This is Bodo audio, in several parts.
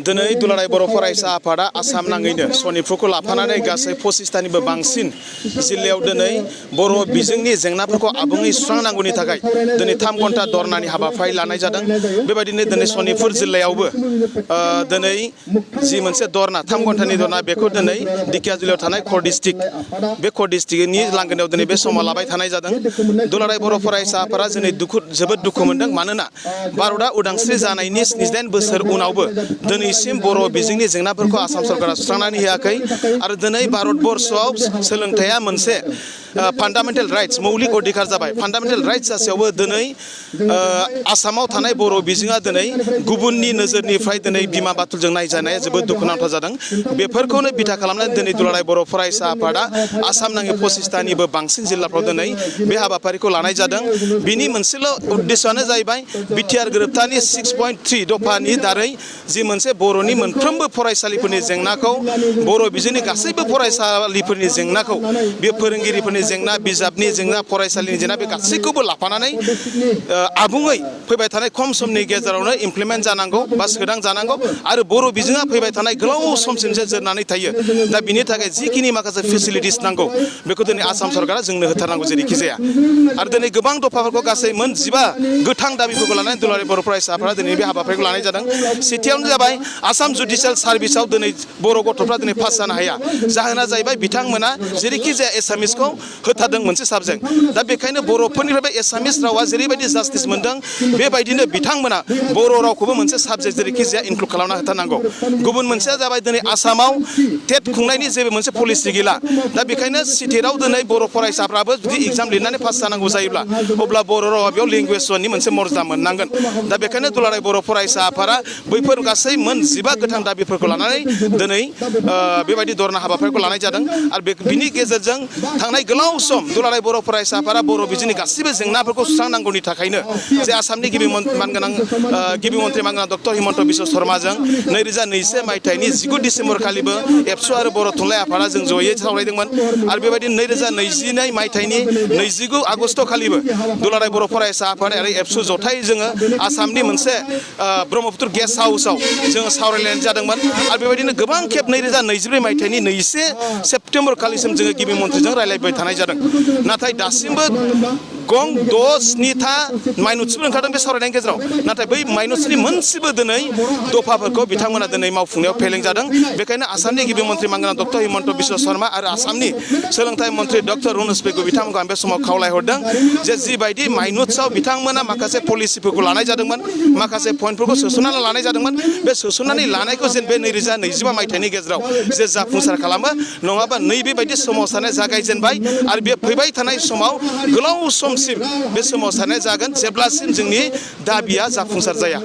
दिनै दुलाराय बर' फरायसा आफादा आसाम नाङैनो सनितपुरखौ लाफानानै गासै 25तानिबो बांसिन जिल्लायाव दिनै बर' बिजोंनि जेंनाफोरखौ आबुङै सुस्रांनांगौनि थाखाय दिनै 3 घन्टा धरनानि हाबाफारि लानाय जादों। बेबायदिनो दिनै सनितपुर जिल्लायावबो दिनै जि मोनसे धरना 3 घन्टानि धरना बेखौ दिनै दिकियाजुलियाव थानाय कर डिस्ट्रिक्ट बे कर डिस्ट्रिक्टनि लांगोनायाव दिनै बे समाव लाबाय थानाय जादों। दुलाराय बर' फरायसा आफादा दिनै जोबोद दुखु मोनदों, मानोना भारतआ उदांस्रि जानायनि 78 बोसोर उनावबो दिनैसिम बर' बिजोंनि जेंनाफोरखौ आसाम सरकारा सुस्रांनानै होआखै आरो दिनै भारतबर्षआव सोलोंथाइया मोनसे फान्डामेन्टेल राइट्स मौलिक अधिकार जाबाय। फान्डामेन्टेल राइट्स जासेयावबो दिनै आसामाव थानाय बर' बिजोङा दिनै गुबुननि नोजोरनिफ्राय दिनै बिमा बाथुलजों नायजानाया जोबोद दुखुनांथाव जादों। बेफोरखौनो बिथा खालामनानै दिनै दुलाराय बर' फरायसा आफादा आसाम नाङै 25तानिबो बांसिन जिल्लाफ्राव दिनै बे हाबाफारिखौ लानाय जादों। बिनि मोनसेल' उद्देश्यआनो जाहैबाय बिटिआर गोरोबथानि 6.3 दफानि दारै जि मोनसे बर'नि मोनफ्रोमबो फरायसालिफोरनि जेंनाखौ बर' बिजोंनि गासैबो फरायसालिफोरनि जेंनाखौ बे फोरोंगिरिफोरनि जेंना, बिजाबनि जेंना, फरायसालिनि जेंना बे गासैखौबो लाफानानै आबुङै फैबाय थानाय खम समनि गेजेरावनो इमप्लिमेन्ट जानांगौ बा सोदांजानांगौ आरो बर' बिजोङा फैबाय थानाय गोलाव समसिम जे जोरनानै थायो। दा बिनि थाखाय जिखिनि माखासे फेसिलिटिस नांगौ बेखौ दिनै आसाम सरकारा जोंनो होथारनांगौ जेरैखि जाया। आरो दिनै गोबां दफाफोरखौ गासै मोन 15 गोथां दाबिफोरखौ लानानै दुलाराय बर' फरायसा आफादा दिनै बे हाबाफारिखौ लानाय जादों। सेथियावनो जाबाय आसाम जुडिसियेल सार्भिसाव दिनै बर' गथ'फ्रा दिनै पास जानो हाया। जाहोना जाहैबाय बिथांमोना जेरैखि जाया एसामिसखौ होथारदों मोनसे साबजेक्ट। दा बेखायनो बर'फोरनिफ्राय बे एसामिस रावा जेरैबायदि जास्टिस मोनदों बेबायदिनो बिथांमोना बर' रावखौबो मोनसे साबजेक्ट जेरैखि जाया इनक्लुड खालामना होथारनांगौ। गुबुन मोनसेया जाबाय दिनै आसामाव टेट खुंनायनि जेबो मोनसे पलिसि गैला। दा बेखायनो सिटेटआव दिनै बर' फरायसाफ्राबो जुदि एग्जाम लिरनानै पास जानांगौ जायोब्ला अब्ला बर' रावा बेयाव लेंगुवेज जननि मोनसे मर्यादा मोननांगोन। दा बेखायनो दुलाराय बर' फरायसा आफादा बैफोर गासै मोन 15 गोथां दाबिफोरखौ लानानै दिनै बेबायदि धरना हाबाफारिखौ लानाय जादों। आरो बिनि गेजेरजों थांनाय गोलाव सम दुलाराय बर' फरायसा आफादा बर' बिजोंनि गासैबो जेंनाफोरखौ सुस्रांनांगौनि थाखायनो जे आसामनि गिबि मन्थ्रि मानगोनां डक्टर हिमन्त बिश्व शर्माजों 2021 मायथाइनि 19 डिसेम्बर खालिबो एबसु आरो बर' थुनलाइ आफादा जों जयै सावरायदोंमोन। आरो बेबायदिनो 2022 मायथाइनि 29 आगस्ट खालिबो दुलाराय बर' फरायसा आफाद आरो एबसु जथायै जोङो आसामनि मोनसे ब्रह्मपुत्र गेस्ट हाउसआव जोङो सावरायलायनाय जादोंमोन। आरो बेबायदिनो गोबां खेब 2024 मायथाइनि 21 सेप्तेम्बर खालिसिम जोङो गिबि मन्थ्रिजों रायलायबाय थानाय जादों। नाथाय दासिमबो गं 6-7था माइन'टसफोर ओंखारदों बे सावरायनायनि गेजेराव। नाथाय बै माइन'टसनि मोनसेबो दिनै दफाफोरखौ बिथांमोना दिनै मावफुंनायाव फेलें जादों। बेखायनो आसामनि गिबि मन्थ्रि मानगोनां डक्टर हिमन्त बिश्व शर्मा आरो आसामनि सोलोंथाइ मन्थ्रि डक्टर रुनुज पेगु बिथांमोनखौ आं बे समाव खावलायहरदों जे जिबायदि माइन'टसआव बिथांमोना माखासे पलिसिफोरखौ लानाय जादोंमोन, माखासे पइन्टफोरखौ सोसननानै लानाय जादोंमोन, बे सोसननानै लानायखौ जेन बे 2025 मायथाइनि गेजेराव जे जाफुंसार खालामो, नङाबा नैबेबायदि सोमावसारनाया जागायजेनबाय आरो बे फैबाय थानाय समाव गोलाव समसिम बे सोमावसारनाया जागोन जेब्लासिम जोंनि दाबिया जाफुंसार जाया।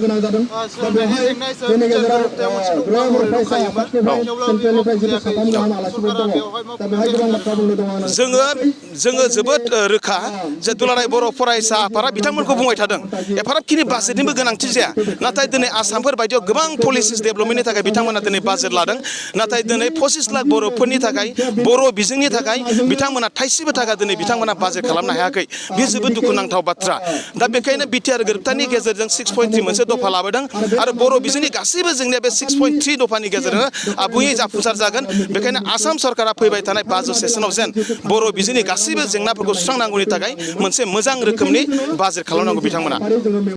जोङो जोबोद रोखा जे दुलाराय बर' फरायसा आफादा बिथांमोनखौ बुंबाय थादों एफाराबखिनि बाजेटनिबो गोनांथि जाया। नाथाय दिनै आसामफोर बायदियाव गोबां पलिसिस डेभेलपमेन्टनि थाखाय बिथांमोना दिनै बाजेट लादों। नाथाय दिनै 25 लाख बर'फोरनि थाखाय, बर' बिजोंनि थाखाय बिथांमोना थाइसेबो थाखा दिनै बिथांमोना बाजेट खालामनो हायाखै। बे जोबोद दुखुनांथाव बाथ्रा। दा बेखायनो बिटिआर गोरोबथानि गेजेरजों 6.3 मोनसे दफा लाबोदों आरो बर' बिजोंनि गासैबो जेंनाया बे 6.3 दफानि गेजेरजों आबुङै जाफुंसार जागोन। बेखायनो आसाम सरकारा फैबाय थानाय बाजेट सेसनाव जेन बर' बिजोंनि गासैबो जेंनाफोरखौ सुस्रांनांगौनि थाखाय मोनसे मोजां रोखोमनि बाजेट खालामनांगौ बिथांमोना।